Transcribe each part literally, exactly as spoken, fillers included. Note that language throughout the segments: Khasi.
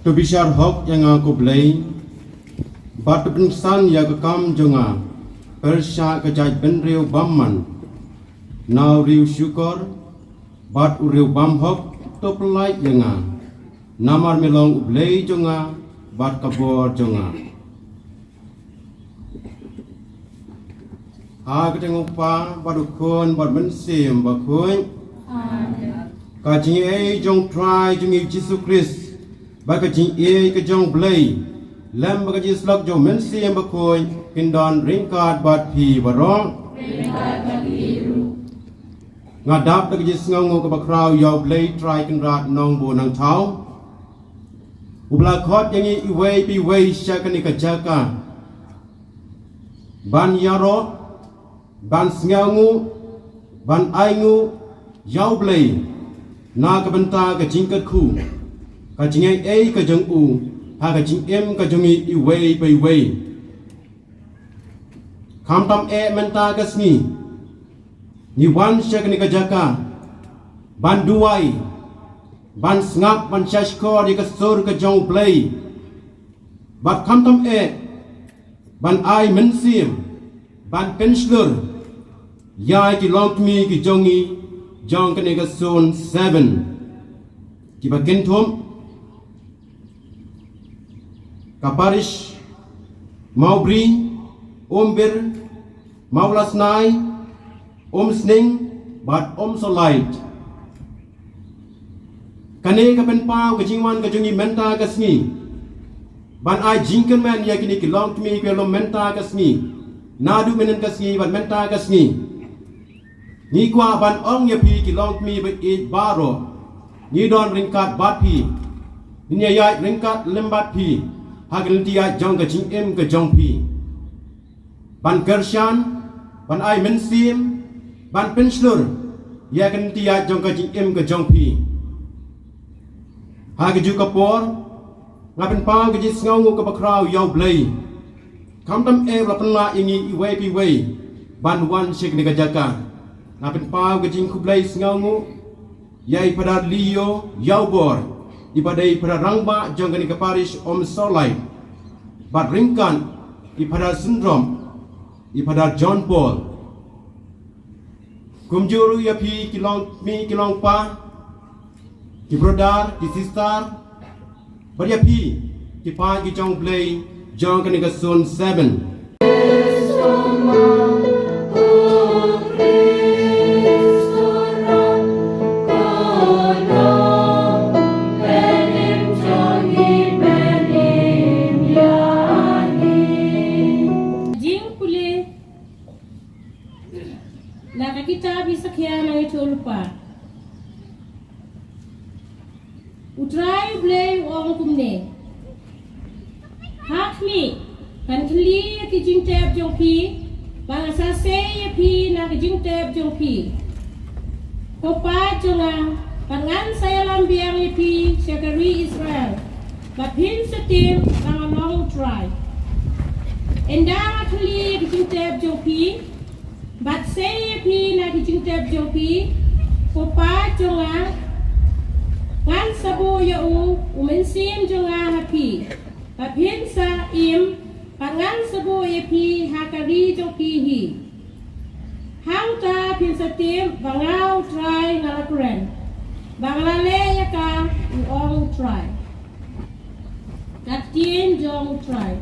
To bishar hok ïa nga ko Blei, bad to pynksan ïa ka kam jong nga, pyrshah ka jaitbynriew bymman, na u riew shukor, bad u riew bymhok, to pyllait ïa nga, namar me long u Blei jong nga, bad ka bor jong nga. Ha ka kyrteng u Kpa, bad u Khun, bad u Mynsiem Bakhuid. Amen. Ka jingaiei jong u Trai jong ngi Jisu Khrist, bad ka jingaiei ka jong u Blei, lem bad ka jingïasyllok jong u Mynsiem Bakhuid, kin don ryngkat bad phi baroh. Nga dap da ka jingsngewnguh kaba khraw ïa u Blei Trai Kynrad Nongbuh Nongthaw, uba la khot ïa ngi iwei pa iwei sha kane ka jaka, ban ïaroh, ban sngewnguh, ban ainguh ïa u Blei, na ka bynta ka jingkyrkhu, ka jingaiei ka jong u, ha ka jingim ka jong ngi iwei pa iwei. Khamtam eh mynta ka sngi, ngi wan sha kane ka jaka, ban duwai, ban sngap, ban shahshkor ïa ka sur ka jong u Blei. Bad khamtam eh, ban ai mynsiem, ban pynshlur ïa ki longkmie ki jong ngi, jong kane ka zone seven. Kiba kynthup, ka parish Mawbri, Umbir, Mawlasnai, Umsning, bad Umsolait. Kane ka pynpaw ka jingwan ka jong ngi mynta ka sngi, ban ai jingkyrmen ïa kine ki longkmie ki longkmie mynta ka sngi, naduh mynhynnin ka sngi bad mynta ka sngi. Ngi kwah ban ong ïa phi ki longkmie ba ïeit baroh, ngi don ryngkat bad phi, ngin ïaid ryngkat lem bad phi ha ka lynti ïaid jong ka jingim ka jong phi, ban kyrshan, ban ai mynsiem, ban pynshlur ïa ka lynti ïaid jong ka jingim ka jong phi. Ha kajuh ka por, nga pynpaw ka jingsngewnguh kaba khraw ïa u Blei, khamtam eh ba la pynlah ïa ngi iwei pa iwei ban wan sha kane ka jaka. Nga pynpaw ka jingkhublei sngewnguh ïa i Phadar Leo Ïawbor, iba dei i Phadar rangbah jong kane ka parish Umsolait, bad ryngkat i Phadar Syndrome, i Phadar John Paul. Kumjuh ruh ïa phi ki longkmie ki longpa, ki brother, ki sister, bad ïa phi ki paid ki jong u Blei jong kane ka zone seven. Jingpule na ka kitab Hesekiel na ka jingïathuhlypa. U Trai u Blei u ong kumne: Ha khmih, ngan kylli ïa ki jingtep jong phi, bad ngan sa sei ïa phi na ki jingtep jong phi, ko paid jong nga, bad ngan sa ïalam biang ïa phi sha ka ri Israel, bad phin sa tip ba nga long u Trai. Ynda nga kylli ïa ki jingtep jong phi, bad sei ïa phi na ki jingtep jong phi, ko paid jong nga, ngan sa buh ïa u, u Mynsiem jong nga ha phi, bad phin sa im, bad ngan sa buh ïa phi ha ka ri jong phi hi. Hangta phin sa tip ba nga u Trai nga la kren, ba nga la leh ïa ka, u ong u Trai. Ka ktien jong u Trai.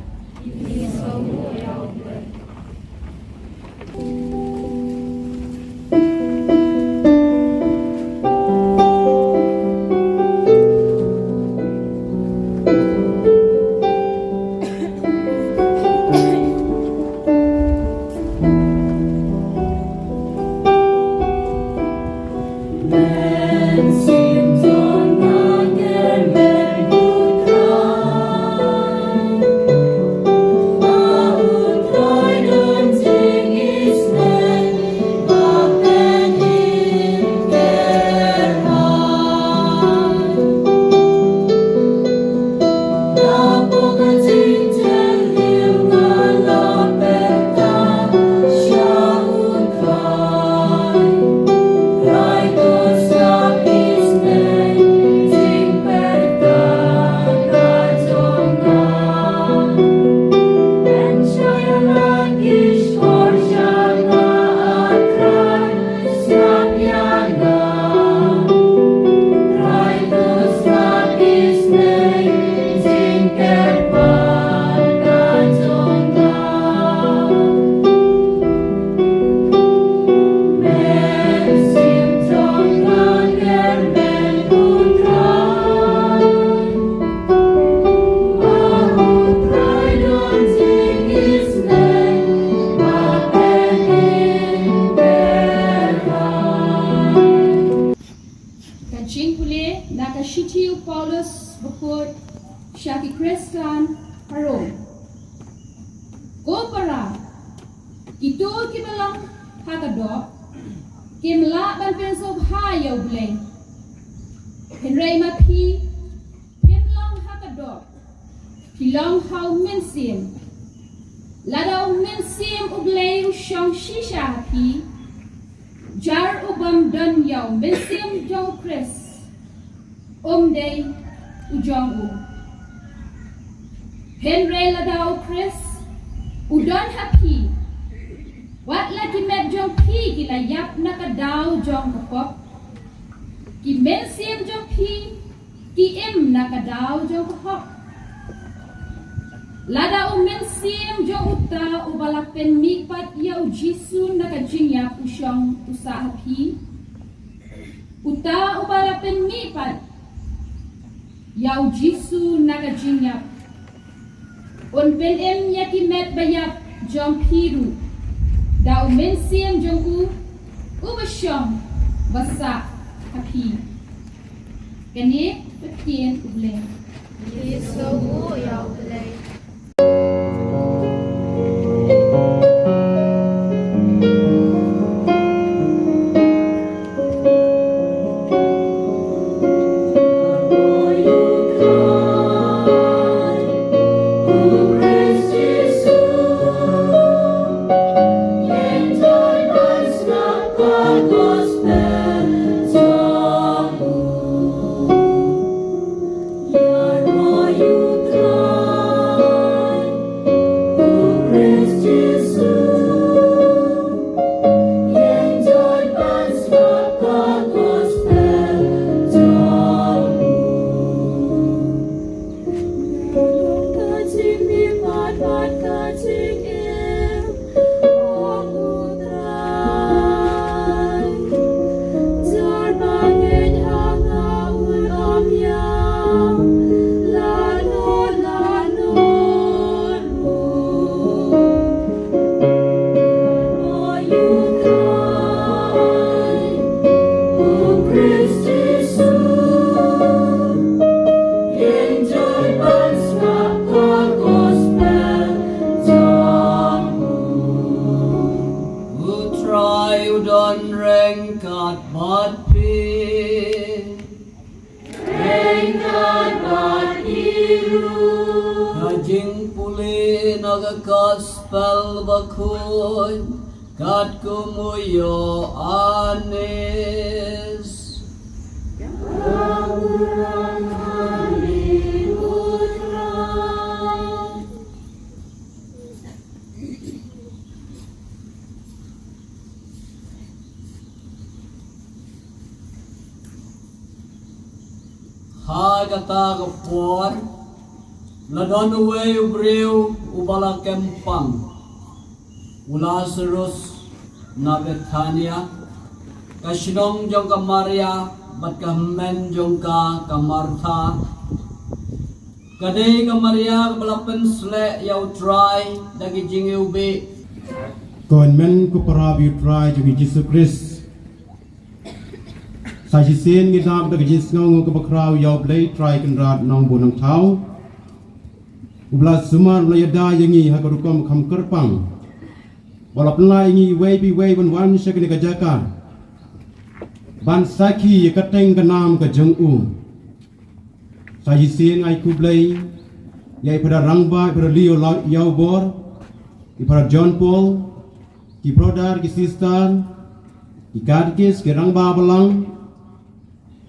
Na ka shithi u Paulus bakhuid sha ki Khristan ha Rom. Ko para, kito kiba long ha ka doh kim lah ban pynsngewbha ïa U Blei. Hynrei ma phi, phim long ha ka doh, phi long ha U Mynsiem. Lada U Mynsiem U Blei u shong shisha ha phi, jar u bym don ïa U Mynsiem jong U Khrist um dei u jong u. Hynrei lada U Khrist u don ha phi, wat la ki met jong phi ki la ïap na ka daw jong ka pop, ki mynsiem jong phi ki im na ka daw jong ka hok. Lada U Mynsiem jong uta uba la pynmihpat ïa U Jisu na ka jingïap u shong u sah ha phi, uta uba la pynmihpat ïa U Jisu na ka jingïap un pynim ïa ki met ba ïap jong phi ruh da U Mynsiem jong u uba shong ba sah ha phi. Kane ka ktien U Blei. Ngi sngewbha ïa U Blei. U Trai u don ryngkat bad phi. Ryngkat bad phi ruh. Ka jingpule na ka Gospel bakhuid katkum u Ïoannis. Ha kata ka por la don uwei u briew uba la kem pang, u Lasarus, na Bethania, ka shnong jong ka Maria bad ka hynmen jong ka, ka Martha. Ka dei ka Maria kaba la pynsleh ïa U Trai da ki jingiwbih. Ko hynmen ko para ba ïeit U Trai jong ngi Jisu Khrist. Sa shisien ngi dap da ka jingsngewnguh kaba khraw ïa U Blei Trai Kynrad Nongbuh Nongthaw, uba la sumar, uba la ïada ïa ngi ha ka rukom kham kyrpang, ba la pynlah ïa ngi iwei pa iwei ban wan sha kane ka jaka ban sakhi ïa ka kyrteng ka nam ka jong u. Sa shisien ai khublei ïa i Phadar Rangbah, i Phadar Leo Ïawbor, i Phadar John Paul, ki brother, ki sister, ki katekist, ki rangbah balang,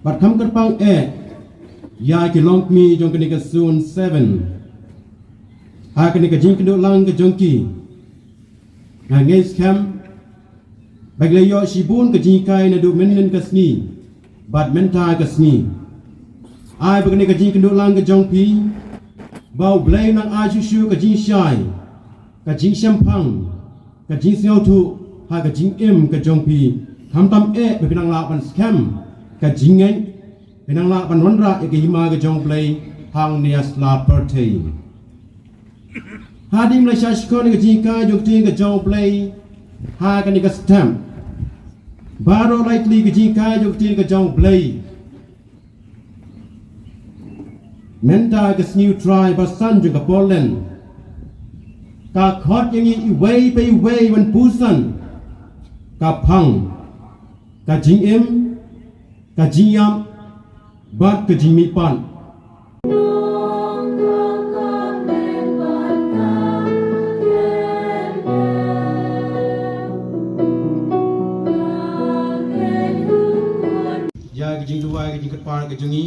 bad kham kyrpang eh ïa ki longkmie jong kane ka Zone Seven ha kane ka jingkynduh lang ka jong ki. Nga ngeit skhem ba ki la ïoh shibun ka jinghikai naduh mynhynnin ka sngi bad mynta ka sngi. Ai ba kane ka jingkynduh lang ka jong phi, ba U Blei un nang ai shuh shuh ka jingshai, ka jingshemphang, ka jingsngewthuh ha ka jingim ka jong phi. Khamtam eh ba phin nang lah ban skhem ka jingngeit, phin nang lah ban wanrah ïa ka hima ka jong U Blei hangne ha sla pyrthei. Hadien ba la shah shkor ïa ka jinghikai jong ka ktien ka jong U Blei ha kane ka step, baroh lai tylli ka jinghikai jong ka ktien ka jong U Blei Mynta ka sngi U Trai ba san jong ka Portland ka khot ïa ngi iwei pa iwei ban puson ka phang, ka jingim, ka jingïap bad ka jingmihpat. Ïa ka jingduwai, ka jingkyrpad ka jong ngi,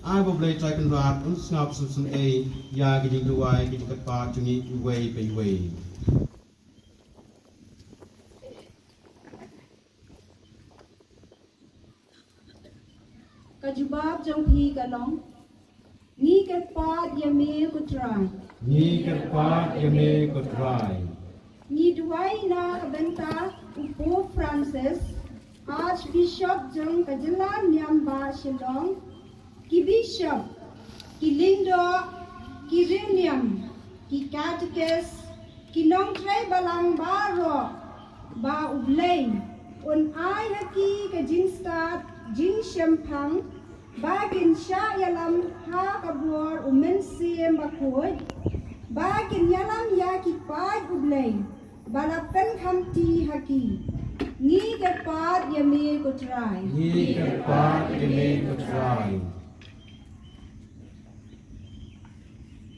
ai ba U Blei Trai Kynrad un sngap sngewsynei ïa ka jingduwai, ka jingkyrpad jong ngi iwei pa iwei. Ka jubab jong phi ka long, ngi kyrpad ïa me ko Trai. Ngi kyrpad ïa me ko Trai. Ngi duwai na ka bynta u Pope Francis, Archbishop jong ka jylla Niam Bah Shillong, ki bishop, ki lyngdoh, ki riewniam, ki katekis, ki nongtrei balang baroh, ba U Blei un ai ha ki ka jingstad jingshemphang, ba kin shah ïalam ha ka bor U Mynsiem Bakhuid, ba kin ïalam ïa ki paid U Blei ba la pynkhamti ha ki. Ngi kyrpad ïa me ko Trai. Ngi kyrpad ïa me ko Trai.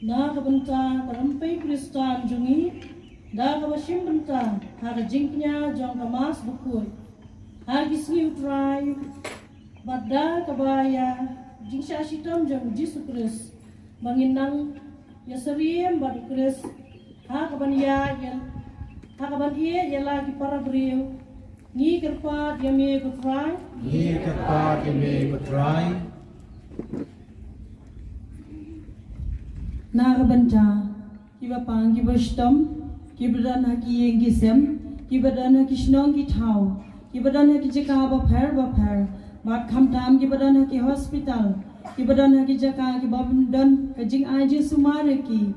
Na ka bynta ka rympei Khristan jong ngi, da kaba shim bynta ha ka jingkñia jong ka Mass bakhuid ha ki sngi U Trai, bad da kaba ïa jingshah shitom jong U Jisu Khrist, ba ngin nang ïasyriem bad U Khrist ha kaban ïa, ïa, ha kaban ïa, ïa la ki para briew. Ngi kyrpad ïa me ko Trai. Ngi kyrpad ïa me ko Trai. Na ka bynta kiba pang kiba shitom, kiba don ha ki ïing ki sem, kiba don ha ki shnong ki thaw, kiba don ha ki jaka bapher bapher, bad khamtam kiba don ha ki hospital, kiba don ha ki jaka kiba don ka jingai jingsumar ïa ki.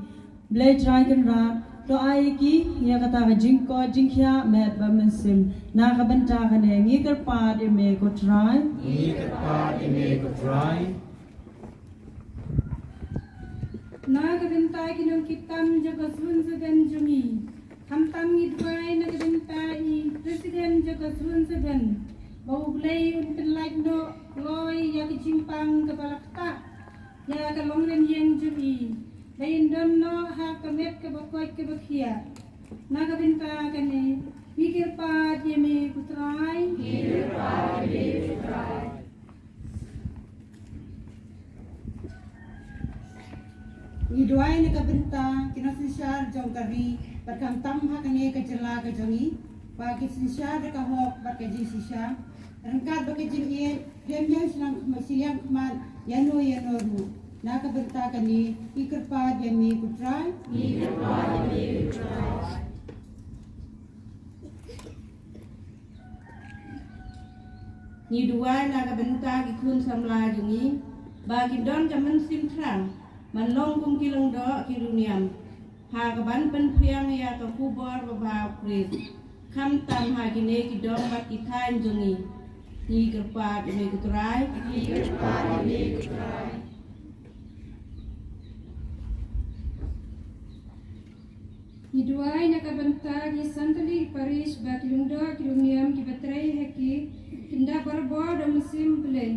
Blei Trai Kynrad, to ai ïa ki ïa kata ka jingkoit jingkhiah met bad mynsiem. Na ka bynta kane ngi kyrpad ïa me ko Trai. Ngi kyrpad ïa me ko Trai. Na ka bynta ki nongkitkam jong ka Zone Seven jong ngi, khamtam ngi duwai na ka bynta i President jong ka Zone Seven, ba U Blei un pynlait noh kloi ïa ka jingpang kaba la ktah ïa ka longrynieng jong i, ba in don noh ha ka met kaba koit kaba khiah. Na ka bynta kane ngi kyrpad ïa me ko Trai. Ngi kyrpad ïa me ko Trai. Ngi duwai na ka bynta ki nongsynshar jong ka ri bad khamtam ha kane ka jylla ka jong ngi, ba kin synshar da ka hok bad ka jingshisha, ryngkat bad ka jingïeit, ïa ïeng shiliang khmat, shiliang khmat ïano ïano ruh. Na ka bynta kane ngi kyrpad ïa me ko Trai. Ngi kyrpad ïa me ko Trai. Ngi duwai na ka bynta ki khun samla jong ngi, ba kin don ka mynsiem thrang ban long kum ki lyngdoh ki riewniam, ha kaban pynphriang ïa ka khubor babha U Khrist, khamtam ha kine ki dong bad ki thaiñ jong ngi. Ngi kyrpad ïa me ko Trai. Ngi kyrpad ïa me ko Trai. Ngi duwai na ka bynta ki san tylli ki parish, ba ki lyngdoh ki riewniam kiba trei ha ki, kin da barabor da u Mynsiem Blei.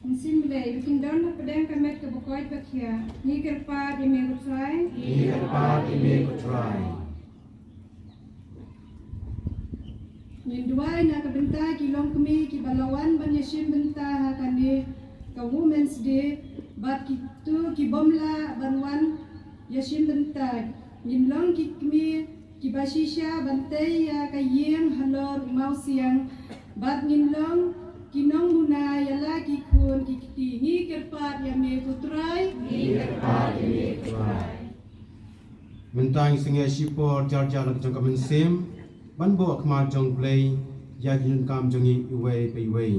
Mynsiem Blei, ba kin don hapdeng ka met kaba koit ba khiah. Ngi kyrpad ïa me ko Trai. Ngi kyrpad ïa me ko Trai. Ngin duwai na ka bynta ki longkmie kiba la wan ban ïashim bynta ha kane ka Women's Day, bad kito ki bym lah ban wan ïashim bynta. Ngin long ki kmie kiba shisha ban tei ïa ka ïing halor u mawsiang, bad ngin long ki nongmuna ïa la ki khun ki kti. Ngi kyrpad ïa me ko Trai. Ngi kyrpad ïa me ko Trai. Mynta ngi sngewsih por jar jar jong ka mynsiem ban buh khmat jong U Blei ïa ki jingdonkam jong ngi iwei pa iwei.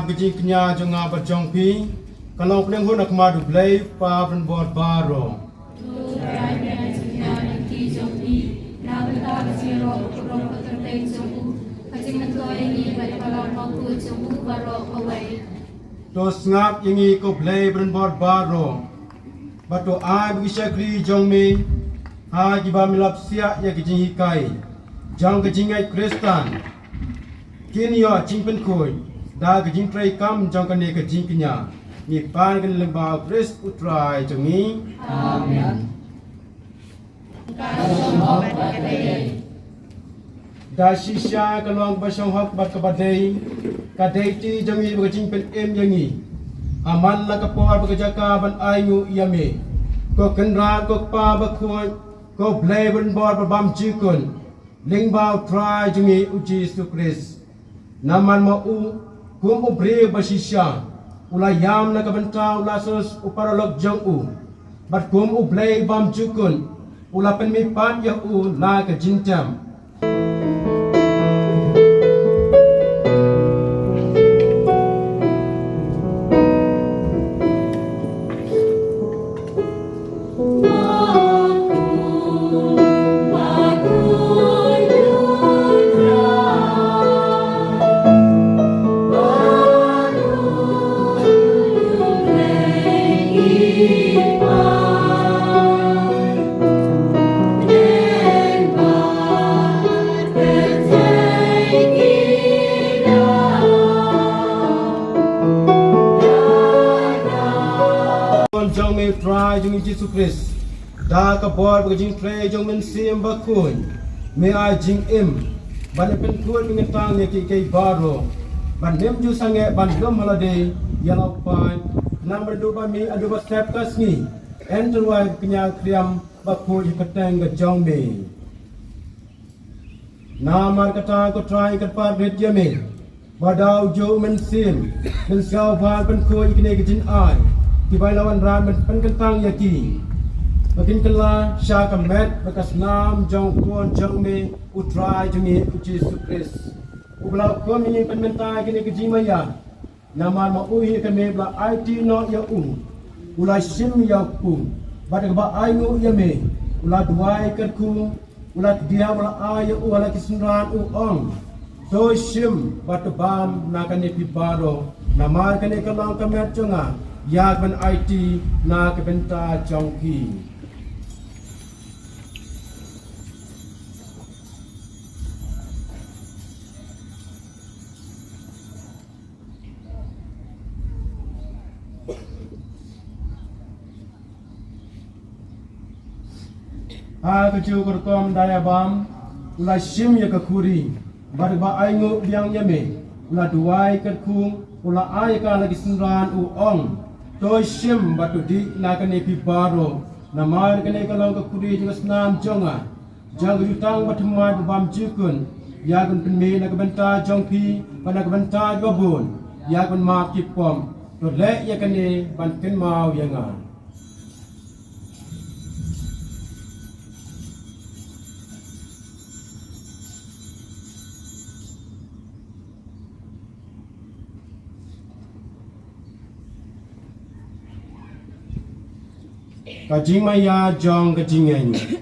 Ka jingkñia jong nga bad jong phi ka long pdeng hun ha khmat U Blei Kpa Brynbor baroh. To sngap ïa ngi ko Blei Brynbor baroh, bad to ai ba ki shakri jong me ha kiba me la psiah ïa ki jinghikai jong ka jingngeit Khristan kin ïoh jingpynkhuid da ka jingtrei kam jong kane ka jingkñia. Ngi pan kane lyngba U Khrist U Trai jong ngi. Amen. Da shisha ka long kaba shong hok bad kaba dei, ka dei ti jong ngi ba ka jingpynim ïa ngi ha man la ka por bad ka jaka ban ainguh ïa me, ko Kynrad, ko Kpa bakhuid, ko Blei Brynbor bad bymjukut, lyngba U Trai jong ngi U Jisu Khrist. Namar ma u, kum u briew ba shisha, u la ïam na ka bynta u Lasarus u paralok jong u, bad kum U Blei bymjukut, u la pynmihpat ïa u na ka jingtem. Jong me Trai jong ngi Jisu Khrist, da ka bor bad ka jingtrei jong Mynsiem Bakhuid, me ai jingim bad me pynkhuid kyntang ïa kiei kiei baroh, bad ym ju sangeh ban lum ha lade ïa la u paid, namar ba me haduh ba sep ka sngi, yn tyrwa ka kñia khriam bakhuid ha ka kyrteng ka jong me. Namar kata ko Trai, ngi kyrpad rit ïa me ba da u juh u Mynsiem Mynsngew ba yn pynkhuid ïa kine ki jingai kiba la wanrah ban pynkyntang ïa ki, ba kin kylla sha ka met bad ka snam jong u Khun jong me U Trai jong ngi U Jisu Khrist, uba la hukum ïa ngi pynmynta ïa kine ki jingmaïa. Namar ma u hi ka me ba la aiti noh ïa u, u la shim ïa u, bad kaba ainguh ïa me, u la duwai kyrkhu, u la kdiah, u la ai ïa u ha la ki synran, u ong, to shim bad to bam na kane phi baroh, namar kane ka long ka met jong nga ïa kaban aiti na ka bynta jong phi. Ha kajuh ka rukom da ïa bam, u la shim ïa ka khuri, bad kaba ainguh biang ïa me, u la duwai kyrkhu, u la ai ïa ka ha la ki synran, u ong, to shim bad to dih na kane phi baroh, namar kane ka long ka khuri jong ka snam jong nga, jong ka jutang bathymmai ba bymjukut, ïa kaban pynmih na ka bynta jong phi bad na ka bynta jong kiba bun, ïa kaban map ki pop. To leh ïa kane ban kynmaw ïa nga. Ka jingmaïa jong ka jingngeit.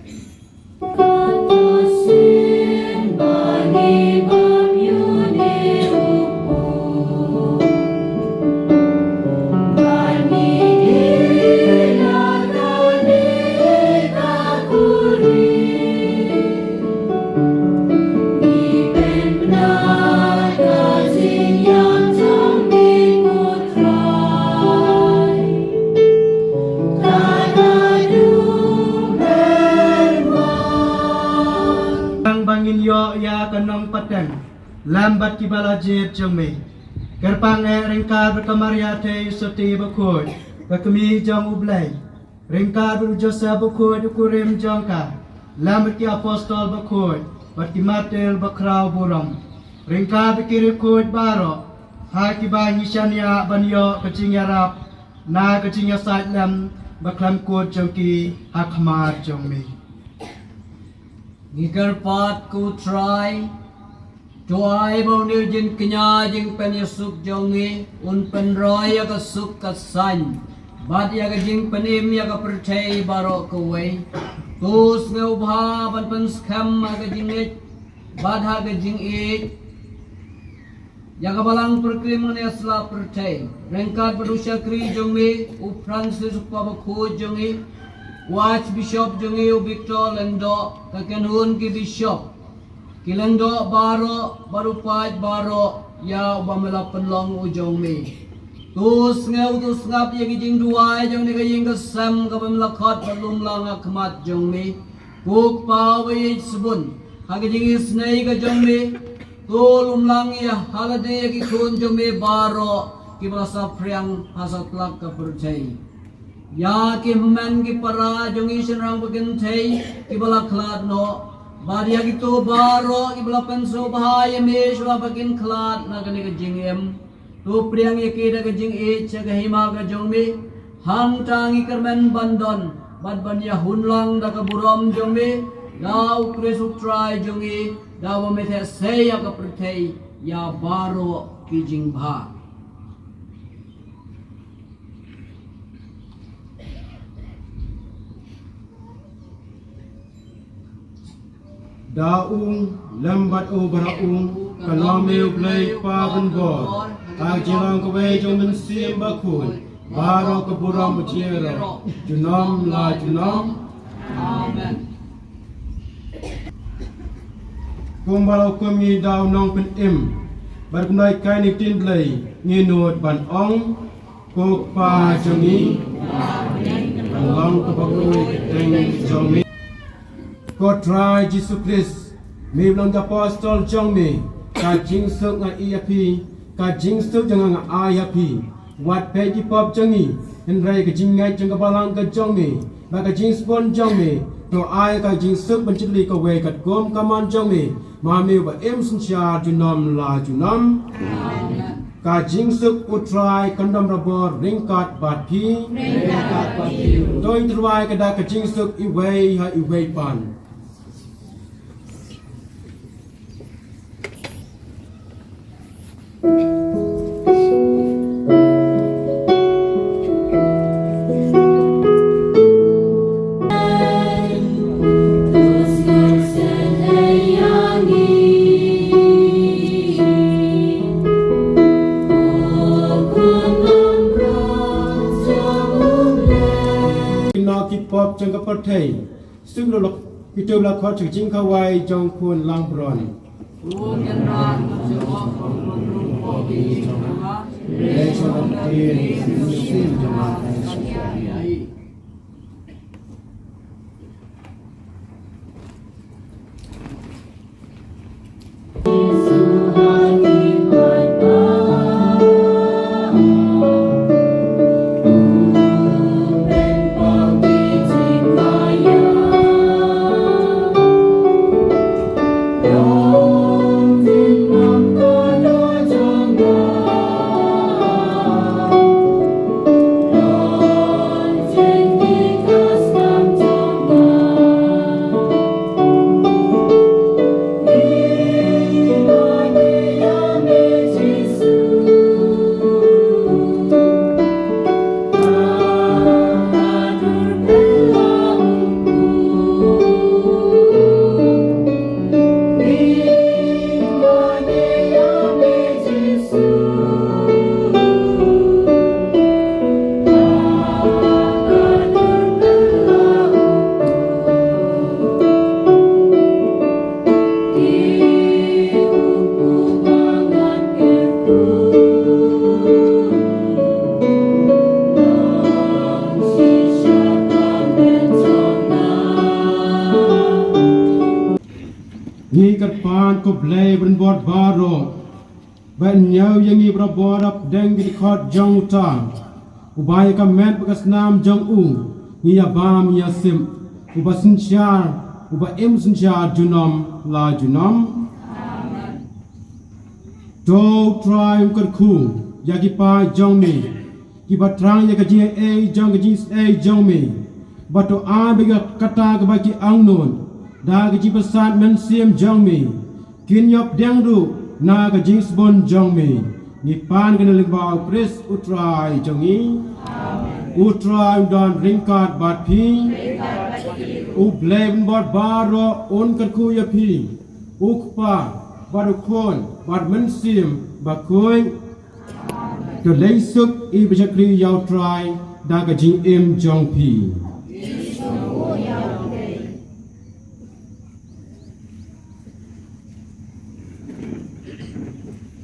Tang ba ngin ïoh ïa ka nongpateng lem bad kiba la jied jong me. Kyrpang eh ryngkat bad ka Maria Theisotti bakhuid, ka kmie jong U Blei, ryngkat bad u Joseph bakhuid u kurim jong ka, lem bad ki apostol bakhuid bad ki martir bakhraw burom, ryngkat bad ki riewkhuid baroh, ha kiba ngi shaniah ban ïoh ka jingïarap na ka jingïasaid lem bakhlem kut jong ki ha khmat jong me. Ngi kyrpad ko Trai, To ai ba une u jingkñia jingpynïasuk jong ngi un pynroi ïa ka suk ka saiñ bad ïa ka jingpynim ïa ka pyrthei baroh kawei. To sngew bha ban pynskhem ha ka jingngeit bad ha ka jingïeit ïa ka balang pyrkrim ne sla pyrthei, ryngkat bad u shakri jong me u Francis u Papa Bakhuid jong ngi, u Archbishop jong ngi u Victor Lyngdoh, ka kynhun ki bishop, ki lyngdoh baroh bad u paid baroh ïa uba me la pynlong u jong me. To sngew to sngap ïa ki jingduwai jong ne ka ïing ka sem kaba me la khot bad lum lang ha khmat jong me. Ko Kpa uba ïeit sbun, ha ka jingisynei ka jong me, to lum lang ïa ha lade ïa ki khun jong me baroh kiba la saphriang ha satlak ka pyrthei. Ïa ki hynmen ki para jong ngi shynrang ba kynthei kiba la khlad noh, bad ïa kito baroh kiba la pynsngewbha ïa me shuwa ba kin khlad na kane ka jingim. To pdiang ïa ki da ka jingïeit sha ka hima ka jong me. Hangta ngi kyrmen ban don bad ban ïahun lang da ka burom jong me, da u Khrist u Trai jong ngi, da uba me theh sei ïa ka pyrthei ïa baroh ki jingbha. Da u lem bad u bad u, ka long me u Blei Kpa ban bor, ha ka jinglong kawei jong u Mynsiem Bakhuid, baroh ka burom u jingïaroh junom la junom. Amen. Kumba la hukum ngi da u Nongpynim bad kumno ïa ka ktien Blei ngi nud ban ong. Ko Kpa jong ngi, ka long kaba khuid ka kyrteng jong me. Ko Trai Jisu Khrist, me ba long ka apostol jong me, ka jingsuk nga ai ïa phi, ka jingsuk jong nga nga ai ïa phi. Wat peit ki pop jong ngi, hynrei ka jingngeit jong ka balang ka jong me, bad ka jingsbun jong me, to ai ka jingsuk ban jylliew kawei katkum ka mon jong me, ma me uba im synshar junom la junom. Amen. Ka jingsuk u Trai kan don barabor ryngkat bad phi. Ryngkat bad phi. To ngin tyrwa ïa ka da ka jingsuk iwei ha iwei pat. Ki nongpop jong ka pyrthei, sum lo lok, kito ba la khot sha ka jingkhawai jong khun langbrot. Ngi kyrpad ko Blei ban bor baroh, ban ñiew ïa ngi barabor hapdeng ki dkhot jong uta uba ïa ka met bad ka snam jong u ngi ïa bam ïa sip, uba synshar, uba im synshar junom la junom. To u Trai un kyrkhu ïa ki paid jong me kiba thrang ïa ka jingaiei jong ka jingsngewsih jong me, bad to ai ba ïa kata kaba ki angnud da ka jingpyrsad mynsiem jong me Kin ïoh pdiang ruh na ka jingsbun jong me. Ngi pan ka lyngba U Khrist U Trai jong ngi. U Trai un don ryngkat bad phi. U Blei Bymman baroh un kyrkhu ïa phi. U Kpa bad U Khun bad U Mynsiem Bakhuid. To leit suk, ïeit bad shakri ïa U Trai da ka jingim jong phi.